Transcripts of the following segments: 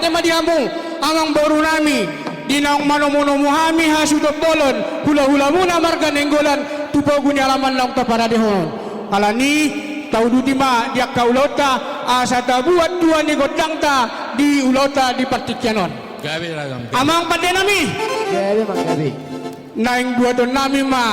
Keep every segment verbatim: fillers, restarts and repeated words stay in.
Ate ma di hamu, amang boru nami, di naung manomu-nomu hami hasuhuton bolon, hula-hulamuna marga Nainggolan, tu pogu ni alaman naung taparadehon. Alani, tauduti ma di angka ulaonta, asa tabuat tua ni gondangta di ulaonta di partingkian on. Gabe, ragam. Amang pande nami. Gabe, amang, gabe. Naeng buaton nami ma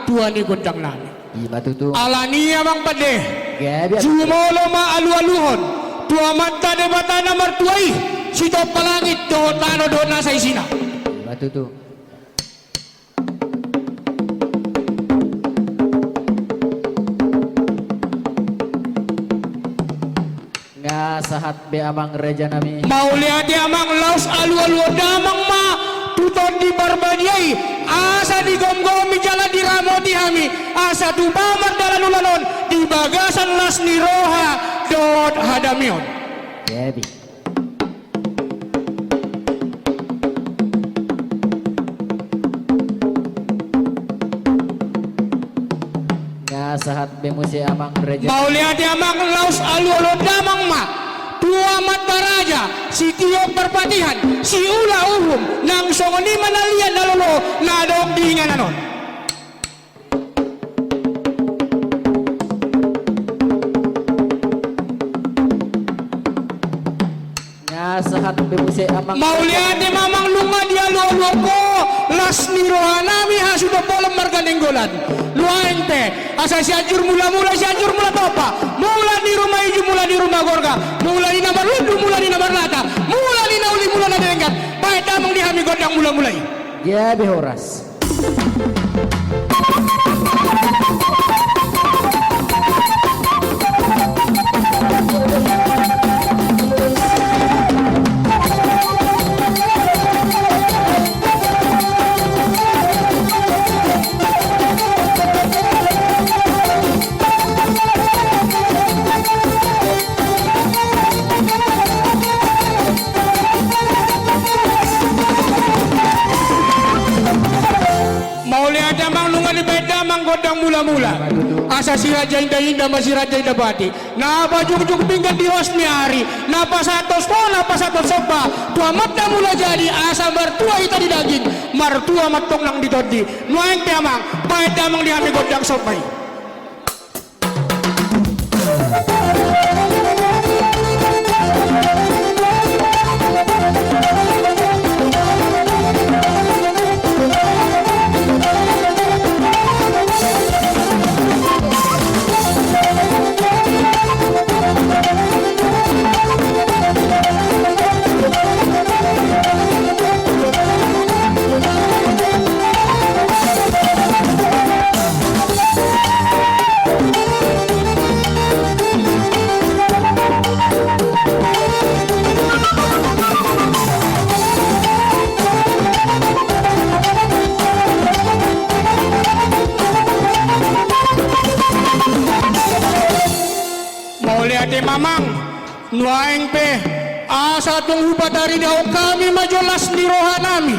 tua ni gondang nami. Ima tutu. Alani amang pande. Gabe, amang. Jumolo ma alu-aluhon tu Amanta Debata na martua i, sitompa langit dohot tano dohot nasa isina. Ima tutu. Nga sahat be amang raja nami. Mauliate amang, laos alu-aluhon damang ma tu Tondi Parbadia i, asa digomgomi jala diramoti hami, asa tupa mardalan ulaon on di bagasan las ni roha dohot hadameon. Gabe. Nga sahat be muse amang raja. Mauliate amang, laos alu-aluhon damang ma tu amanta raja, sitiop parpatihan, siula uhum, nang songon i ma na liat na lolo na adong di inganan on. Nga sahat be muse amang. Mauliate ma amang, nunga dialu-aluhon ho las ni roha nami hasuhuton bolon marga Nainggolan. Nuaeng pe, asa Sianjur Mula-mula, Sianjur Mula Tompa, mula ni ruma ijuk, mula ni ruma gorga, mula ni na marlundu, mula ni na marlata, mula ni na uli, mula na denggan, bahen damang di hami gondang mula-mula i. Gabe horas. Mauliate amang, nunga dibahen damang gondang mula-mula. Asa si raja inda-inda ma si raja inda pati. Na pajugjug pinggan di hos ni ari, na pasahat hos ho, na pasahat hos somba tu Amanta Mulajadi, asa martua hita di daging, martua ma antong nang di tondi. Nuaeng pe amang, bahen damang di hami gondang somba i. Mauliate ma amang. Nuaeng pe, asa tung hupataridahon hami ma jo las ni roha nami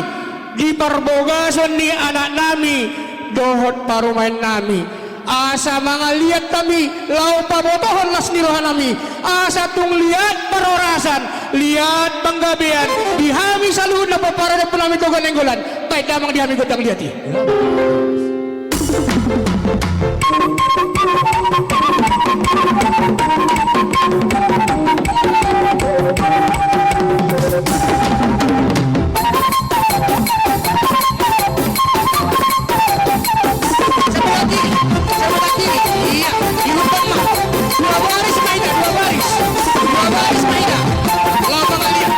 di parbagason ni anak nami dohot parumaen nami, asa mangaliat hami laho pabotohon las ni roha nami, asa tung liat parhorasan, liat panggabean di hami saluhutna pomparan ni ompu nami Toga Nainggolan. Bahen damang di hami gondang liat i. Satu lagi, satu lagi. Iya, di lubang mah. Dua baris, Maida, dua baris. Dua baris, Maida. Lama kali ya.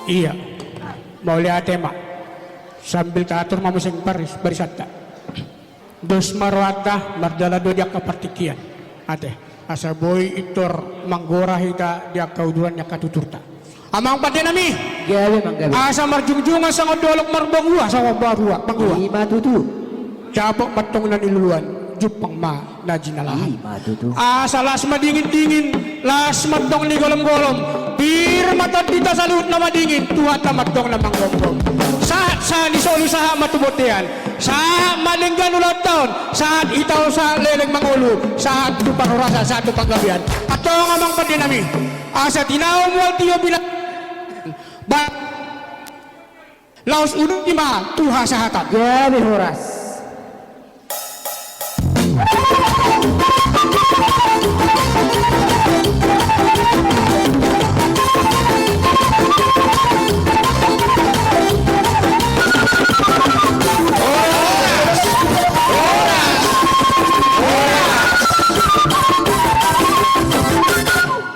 Ia, mauliate ma. Sambil taatur ma muse baris, barisanta. Dos ma rohanta, mardalan do di angka partingkian. Ate, asa boi pintor manggora hita di angka uduran ni angka tuturta. Amang pande nami. Gabe, Amang, gabe. Asa marjungjungan songon dolok, marbangua songon barua, bangua. Ima tutu. Dapot ma antong na niluluan, jumpang ma na jinalahan. Ima tutu. Asa las madingindingin, las ma antong nigolomgolom. Pir ma tondinta saluhutna madingin, Tuhanta ma antong na manggomgom. Sahat, sahat ni solu, sahat ma tu bontean. Sahat ma denggan ulang taon, sahat hita on, sahat leleng mangolu, sahat tu parhorasan, sahat tu panggabean. Antong, amang pande nami, asa tinahu mual tio pina ba-, laos uduti ma tu hasahatan. Gabe, horas.